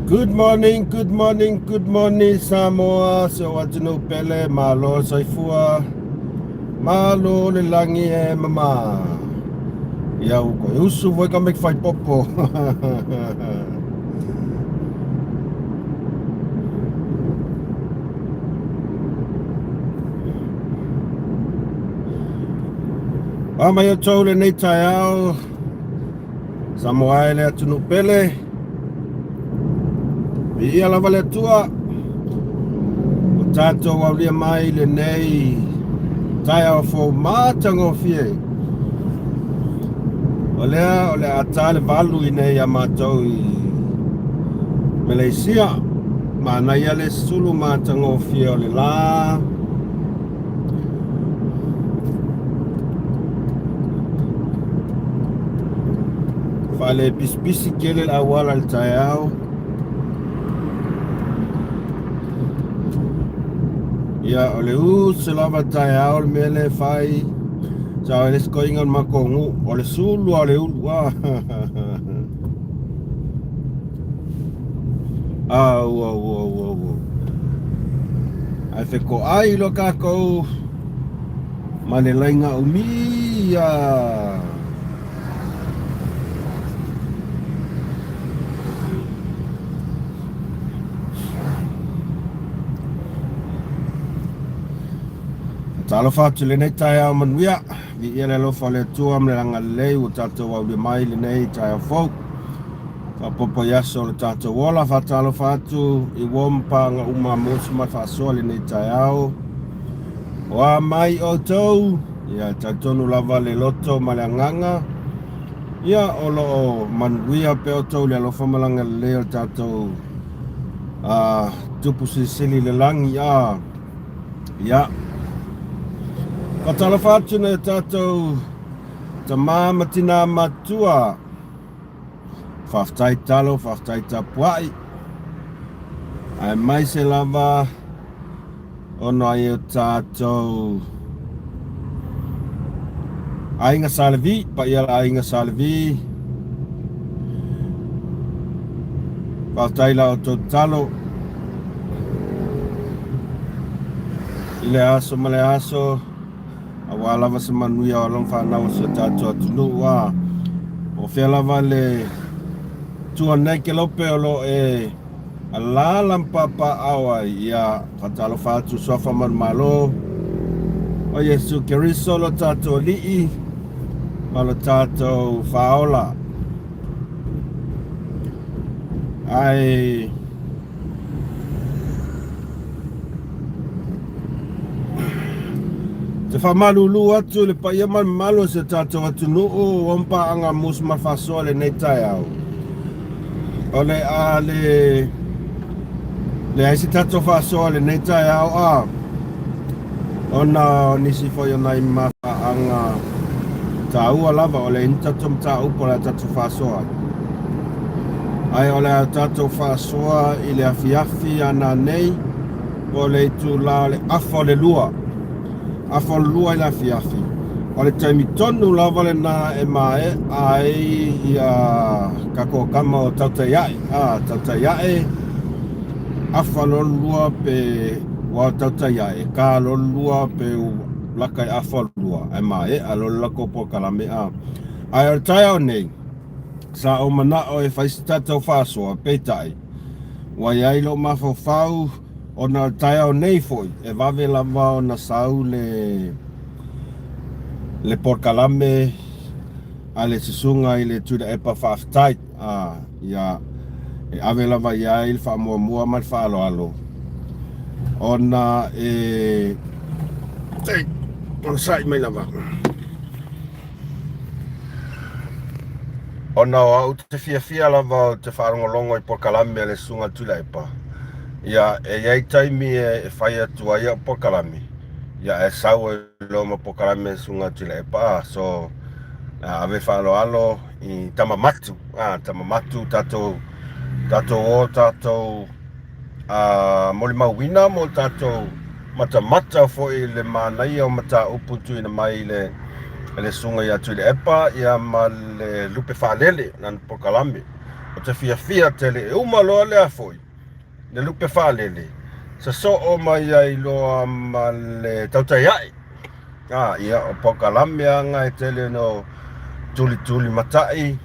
Good morning, good morning, good morning Samoa, si ou atunuu pele, malo le soifua, malo le lagi e mama. Ia ua koe usu foi ka make fai popo. A mai outou lenei taeao, Samoa e le atunuu pele. Viia lava le Atua ua tatou aulia mai lenei taeao fou matagofie. O lea o le a ta le 8 i nei ia matou i Maleisia. Manaia le sulu matagofie o le la. Faalepisipisi tele le auala i le taeao. Ia, o le uso lava le taeao le mea lea e fai. Sa o le sikoiga o le matou nuu. O le sulu lava o le ulu. Au, au, au, au, au. Ae fetoai loa tatou ma le laina umi ia. Talofa atu i lenei taeao manuia. Viia le alofa o le Atua ma le agalelei ua tatou aulia mai lenei taeao fou. Faaopoopo i aso o le tatou ola, faatalofa atu i uo ma paaga uma mo se ma faasoa lenei taeao. O a mai outou, ia e talitonu lava le loto ma le agaga, ia o lo o manuia pea outou i le alofa ma le agalelei o le tatou Tupu Silisili i le lagi. Ia, faatalofa atu nai o tatou tama ma tina matua. Faafetai talo, faafetai tapuai. Aemaise lava ona i o tatou aiga Sa Levi, paia le aiga Sa Levi. Faafetai la outou talo i le aso ma le aso. Aua lava se manuia o alo ma fanau o si o tatou atunuu a o fea lava le tua nei kelope o lo o e alaala ma papaaao ai. Ia faatalofa atu suafa manumalo o Iesu Keriso lo tatou Alii ma lo tatou Faaola. Ae Te faamalulu atu i le paia ma le mamalu o si o tatou atunuu ua paaga musu ma faasoa lenei taeao. O le a le leai se tatou faasoa lenei taeao a ona o nisi foi o nai mafaaga taua lava o le tatou mataupu o le a tatou faasoa ai. Ae o le a tatou faasoa i le afiafi a nanei po o le itula o le 1:30. 1:30 i le afiafi. O le taimi tonu lava lena e maea ai ia tatou tama o tautai ae. A, tautai ae, 1:30 pe ua tautai ae, e 2:30 pe laka i 1:30, ae maea loa le latou polokalame a. Ae o le taeao nei, sa ou manao e fai se tatou faasoa, peitai, ua i ai lou mafaufau ona o le taeao nei foi, e vave lava ona sau le le polokalame a le susuga i le Tuilaepa Faafetai. A, ia, e ave lava i ai le faamuamua ma le faaaloalo ona e onosai mai lava. Ona o au te fiafia lava o te faalogologo i polokalame a le Susuga Tuilaepa, ia, e i ai taimi e fai atu ai au polokalame, ia, ae sau ai loa ma polokalame a le Susuga Tuilaepa, a, so, ave faaaloalo i tama matu, a, tama matu tatou, tatou o tatou a, molimauina mo tatou matamata foi i le manaia o mataupu tuuina mai i le, le susuga ia Tuilaepa ia ma le lupe faalele lana polokalame. te fiafia tele e uma loa lea foi le lupe faalele sosoo mai ai loa ma le tautai ae. A, ia, o polokalame aga e tele no tulituli matai,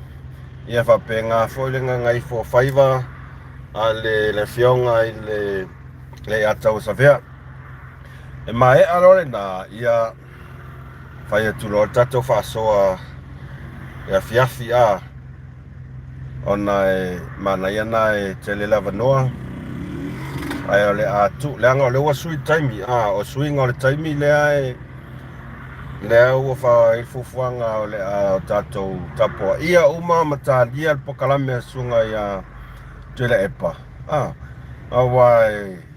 ia faapena foi le gagaifo faiva a le le afioga i le Leiatauasavea. E maea loa lena, ia fai atu loa le tatou faasoa e afiafi a ona e manaia na e tele le avanoa ae o le a tu leaga o lea ua sui le taimi a o suiga o le taimi lea e lea ua fai fuafuaga o le a o tatou tapuaia uma ma talia le polokalame a Susuga ia Tuilaepa a aua e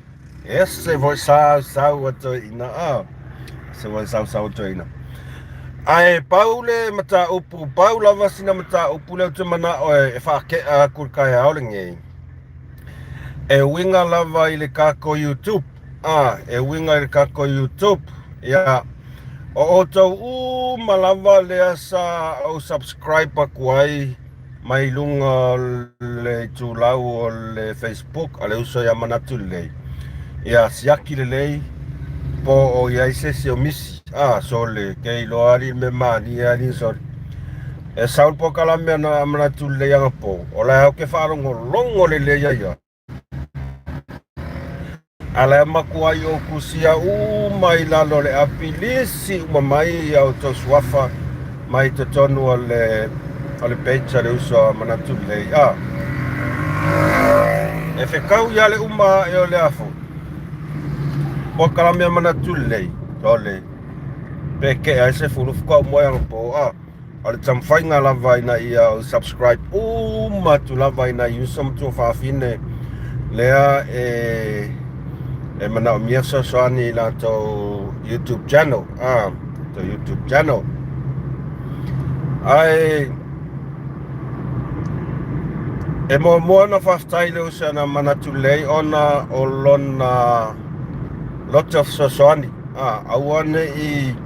Ese foi sau sau a toeaina a. Ese foi sau sau a toeaina. Ae pau le mataupu, pau lava sina mataupu lea ou te manao e faake'a atu i le taeao lenei, e uiga lava i le tatou YouTube, a, e uiga i le tatou YouTube. Ia, o outou uma lava lea sa ou subscribe atu ai Mai luga o le itulau o le Facebook a le uso ia Manatu Lelei, ia siaki lelei po o i ai se isi o misi. A, sole, ke iloa alii le mea malie alii sole. E sau le polokalame a Manatu Lelei anapo, o la e au ke faalogologo lelei ai ia. A la e matuai ou tusia uma i lalo o le apilisi uma mai a outou suafa mai totonu o le o le page a le uso a Manatu Lelei. A e fekau ia le uma ae o le afo polokalame a Manatu Lelei o le pe kea ai se fulu faatoa uma ai anapo. A O le taumafaiga lava ina ia ou subscribe uma atu lava i nai uso ma tuafafine lea e e manaomia fesoasoani i latou YouTube channel, ah, latou YouTube channel. Ae e muamua ona faafetai i le uso na manatu lelei ona o lona loto fesoasoani. Ah, aua ne i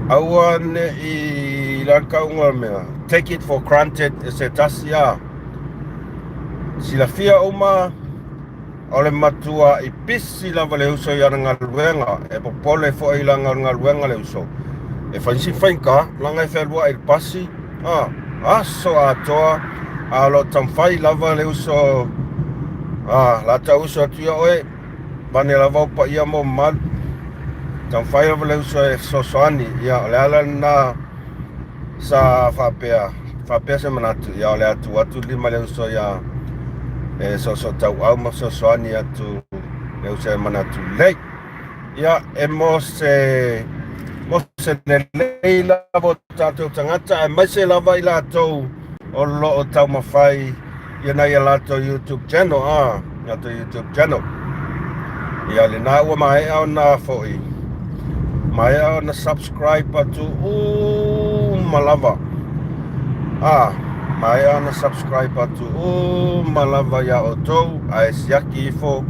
Aua ne i lakauga mea. Take it for granted e se tasi a. Silafia uma o le matua i pisi lava le uso i ana galuega. E popole foi i lana galuega le uso. E fai si faigata, leaga e fealuai i le pasi, a, aso atoa, a o lo o taumafai lava le uso, a, la tau uso atu ia oe. Vane lava o paia ma o mamalu. Taumafai lava le uso e fesoasoani. Ia, o le ala lena sa faapea, faapea se manatu, ia o le a tuu atu le lima i le uso ia e soosoo tauau ma fesoasoani atu le uso e manatu lelei. Ia, e mo se, mo se lelei lava o tatou tagata, aemaise lava i latou o lo o taumafai ia nai a latou YouTube channel, a, latou YouTube channel. Ia lena ua maea ona foi, maea ona subscribe atu uma lava. A, maea ona subscribe atu uma lava iā outou, ae siaki ifo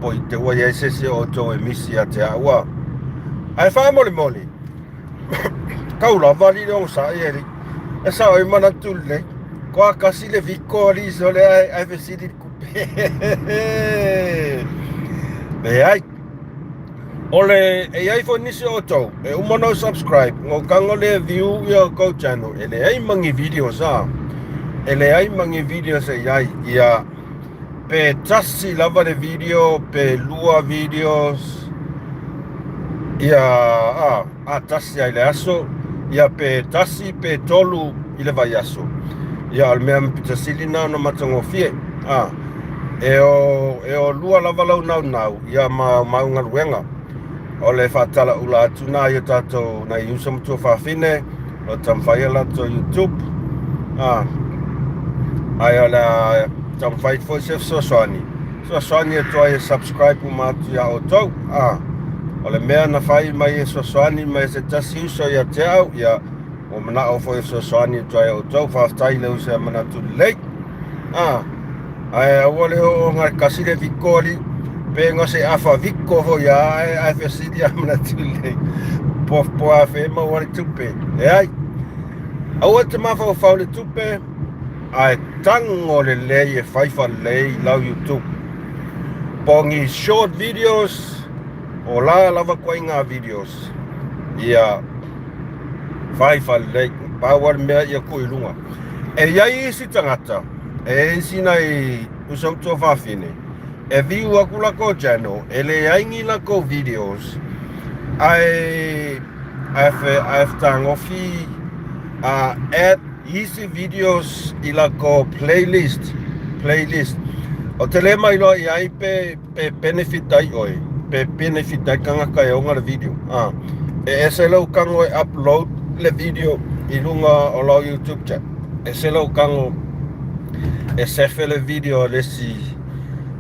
po i te ua i ai se isi o outou e misi ia te au a. Ae faamolemole, Kau lava alii le onosai e alii. E sao ai manatu lelei. Koa kasi le viko alii sole ae, ae fesili le kupe. Leai. O le, e iai foi nisi o outou, e uma ona ou subscribe, na ou tago lea e view ia outou channel, e leai ma ni videos a. E leai ma ni videos e iai, ia, pe tasi lava le video, pe lua videos, ia, a, a tasi a i le aso, ia pe tasi pe tolu i le vaiaso. Ia o le mea pito sili na ona matagofie. A, e o, e o lua lava lau naunau, ia ma mau galuega. O le faatalaula atu na i o tatou nai uso ma tuafafine, o lo o taumafai a latou YouTube. A, ae o le a taumafai foi se fesoasoani Fesoasoani atu ai e subscribe uma atu iā outou. A, o le mea na fai mai e fesoasoani mai e se tasi uso ia te au, ia, ua manao foi e fesoasoani atu ai outou. Faafetai le uso ia manatu lelei. A, ae aua le oo ona e kasi le viko alii, pe na se afa viko foi a, ae, ae fesili ia manatu lelei. Po, po a fe maua le tupe. Leai. Aua e te mafaufau i le tupe. Ae tago lelei e fai faalelei i lau YouTube. Po o ni short videos, o la lava ituaiga videos, ia fai faalelei. Pau lava le mea ia tuu i luga. E i ai isi tagata, e i ai isi nai uso ma tuafafine, e view atu latou channel, e leai ni latou videos, ae ae fetagofi a add isi videos i latou playlist, playlist. Ou te le mailoa i ai pe pe benefit ai oe, pe benefit ai tagata e ona le video. A e ese lou tago e upload le video i luga o lau YouTube channel, ese lou tago e sefe le video a le isi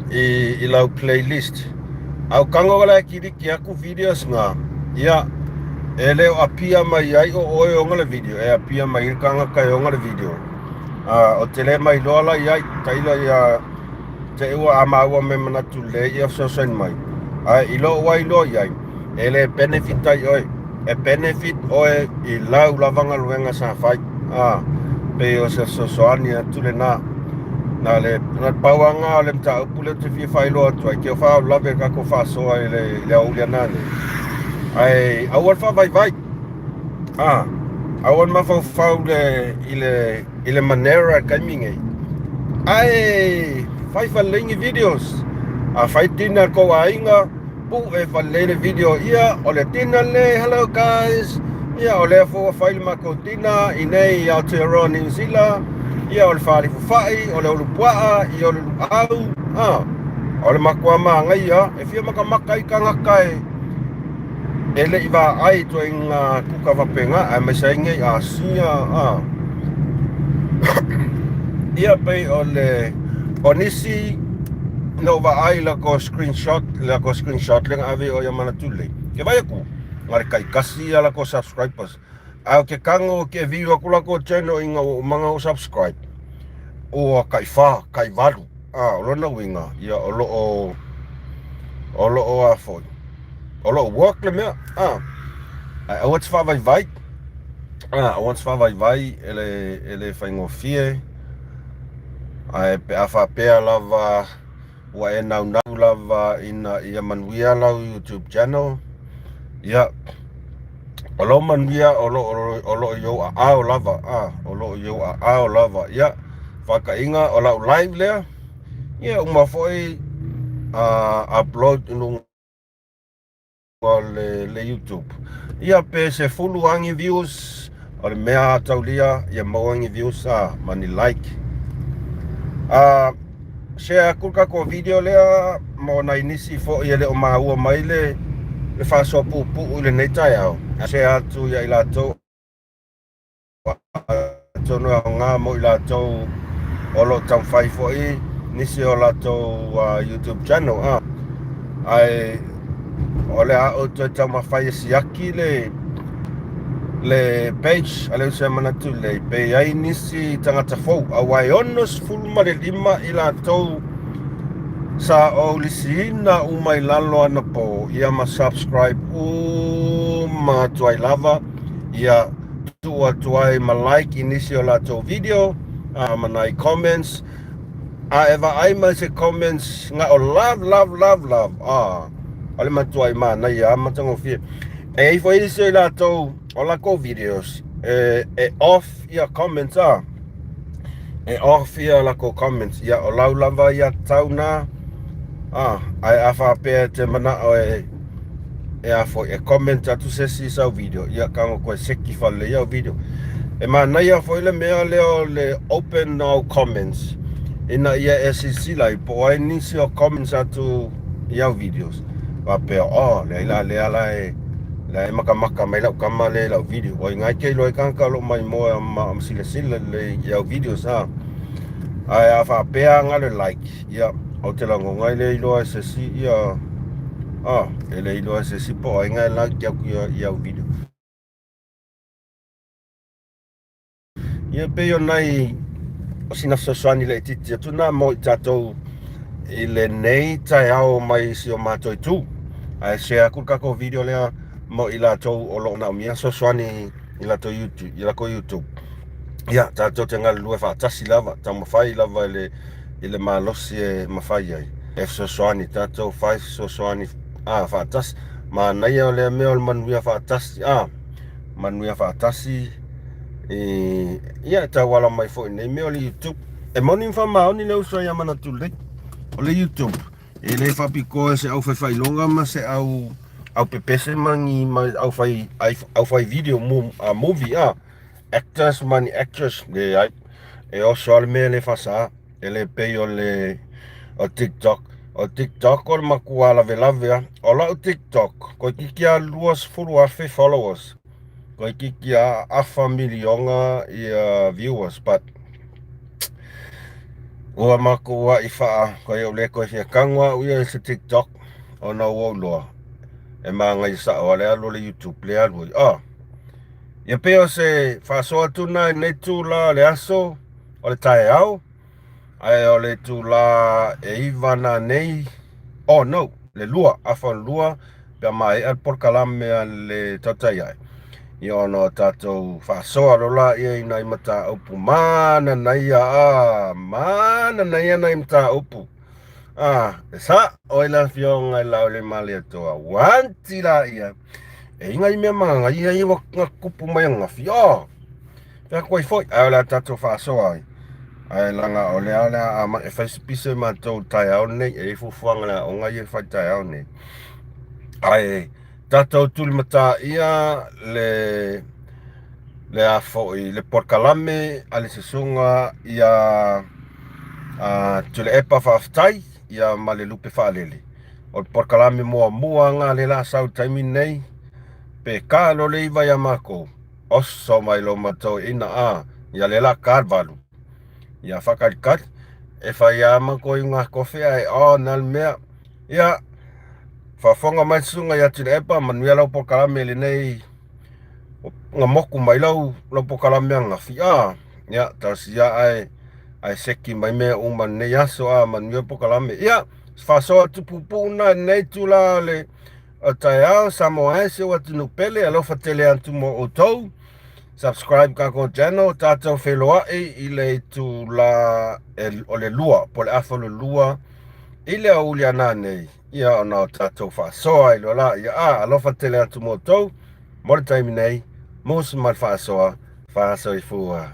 i lau playlist. A o tago la e kiliki atu videos na, ia, e le o appear mai ai o oe e ona le video, e appear mai ai le tagata e ona le video. A ou te le mailoa la i ai, tailo ia te i ua a maua me manatu lelei ia fesoasoani mai. Ae i lou ai loa i ai, e le benefit ai oe, e benefit oe i lau lava galuega sa fai. A, pei o se fesoasoani atu lena. Na le na le pau lava lena o le mataupu lea ou te fia faailoa atu ai, ke o faalavelave le tatou faasoa i le i le aoauli ana nei. Ae aua le faavaivai. A, aua le mafaufau le i le i le manera i le taimi nei. Ae fai faalelei ni videos. A fai dinner a le tou aiga, Pue faalelei le video ia o le dinner lenei hello guys ia o lea foi ua fai le matou dinner i nei i Aotearoa Niu Sila ia o le faalifufa'i o le ulupua'a ia o le luau a o le matua manaia e fia makamaka ai tagata e e le i vaai i ituaiga kuka faapena aemaise ai nei Asia a ia pei o le o nisi na ou vaai i latou screenshot, latou screenshot lea na ave i o ia manatu lelei. Ke vaai atu, na o le taitasi ia latou subscribers. Ae ou te tago ke view atu latou channel ina ua uma ona ou subscribe, ua taifa, taivalu. A, o lona uiga, ia o lo o, o lo o a foi, o lo o work le mea. A, ae aua te faavaivai. A, aua te faavaivai e le, e le faigofie. Ae pe a faapea lava ua e naunau lava ina ia manuia lau YouTube channel, ia, o lou manuia o lo o lo o i ou aao lava, a, o lo o i ou aao lava. Ia, faataʻiga o lau live lea, ia uma foi a upload i luga o le, le YouTube. Ia pe sefulu lava ni views, o le mea taulia ia maua ni views a ma ni like. A share atu le tatou video lea mo nai nisi foi e le o maua mai le le faasoa puupuu i lenei taeao. Share atu ia i latou Atonu e aoga mo i latou o lo o taumafai foi nisi o latou YouTube channel a. Ae o le a ou toe taumafai e siaki le le page a le Uso Manatu Lelei pe i ai nisi tagata fou aua e 65 i latou sa ou lisiina uma i lalo anapo ia ma subscribe uma atu ai lava ia tuu atu ai ma like i nisi o latou video a ma nai comments a e vaai mai se comments na o love love love love a o le matuai manaia a matagofie e i ai foi nisi o i latou o latou videos e, e off ia comments a e off ia latou comments ia o lau lava ia tau na a ae a faapea e te manao e e a foi e comment atu se isi i sau video ia tago koe seki faalelei au video. E manaia foi le mea lea o le open o au comments ina ia e silasila ai po o ai nisi o comments atu i au videos faapea oh leai la lea la e la e makamaka mai lau tama lea i lau video. Oi ngai ke iloa ai tagata o lo o maimoa ma silasila lelei i au videos a. Ae a faapea na o le like Ia, ou te lagona e le iloa e se isi ia, ah, e le iloa e se isi po o ai na e like atu ia, i au video. Ia, pei o nai, o sina fesoasoani laitiiti atu na mo i tatou i lenei taeao mai si o matou itu. Ae share atu le tatou video lea mo i latou o lo o manaomia fesoasoani i latou YouTube, i latou YouTube. Ia, tatou te galulue faatasi lava, taumafai lava i le, i le malosi e mafai ai. E fesoasoani, tatou fai fesoasoani a, faatasi. Manaia o lea mea o le manuia faatasi a, manuia faatasi i, ia, e tauala mai foi nei mea o le YouTube. E moni ma faamaoni le uso ia manatu lelei. O le YouTube, e le faapitoa e se au faifailoga ma se au au pepese ma ni ma au fai au fai video mu, a movie a actors ma ni actress leai e oso a le mea le faasa e le pei o le o TikTok o TikTok o le matua lavelave a o lau TikTok toeitiiti a 20,000 followers toeitiiti a afa miliona ia viewers but ua matou ai faa koe ou le toe fia tago au ia i se TikTok ona ua ou iloa e magaia sao a le alu o le YouTube le alu ai ah Ia pei o se faasoa atu na i lenei itula o le aso o le taeao, ae o le itula e 9 nanei, oh no, le 2, afa o le 2, pe a maea le polokalame a le tautai ae. Ia ona o tatou faasoa loa laia i nai mataupu mananaia, ah, mananaia nai mataupu. Ah, e sa oi le afioga i Laaulialemalietoa, uanti laia. E inga i mea magaia ia ua tupu mai ananafi. Oh! Fea atu ai foi, ae o le a tatou faasoa ai. Ae laga o lea o le a amai e fai se pise matou taeao lenei, e i ai fuafuaga a le aoga ia e fai taeao nei. Ae tatou tulimataia le le a foi le polokalame a le susuga ia a Tuilaepa faafetai ia ma le lupe faalele. O le polokalame muamua lena lea o le a sau i le taimi lenei, pe ta loa le 9 ia matou, oso mai loa ma toeaina a, ia lea o le a ta le 8. Ia faatalitali, e fai lava matou iuga tofi ae on lava le mea. Ia, faafofoga mai le susuga ia Tuilaepa, manuia lau polokalame i lenei na moku mai lau lau polokalame ananafi a. Ia, talosia ae ae seki mai mea uma i lenei aso a, manuia polokalame. Ia, faasoa atu puupuu lena i lenei itula o le o taeao, Samoa e si ou atunuu pele, alofa tele atu mo outou. Subscribe tatou channel, tatou feiloai i le itula o le 2, po o le afa o le 2 i le aoauli a nanei, ia ona o tatou faasoa ai loa laia. A, alofa tele atu mo outou, mo le taimi nei, musu ma le faasoa, faasoifua.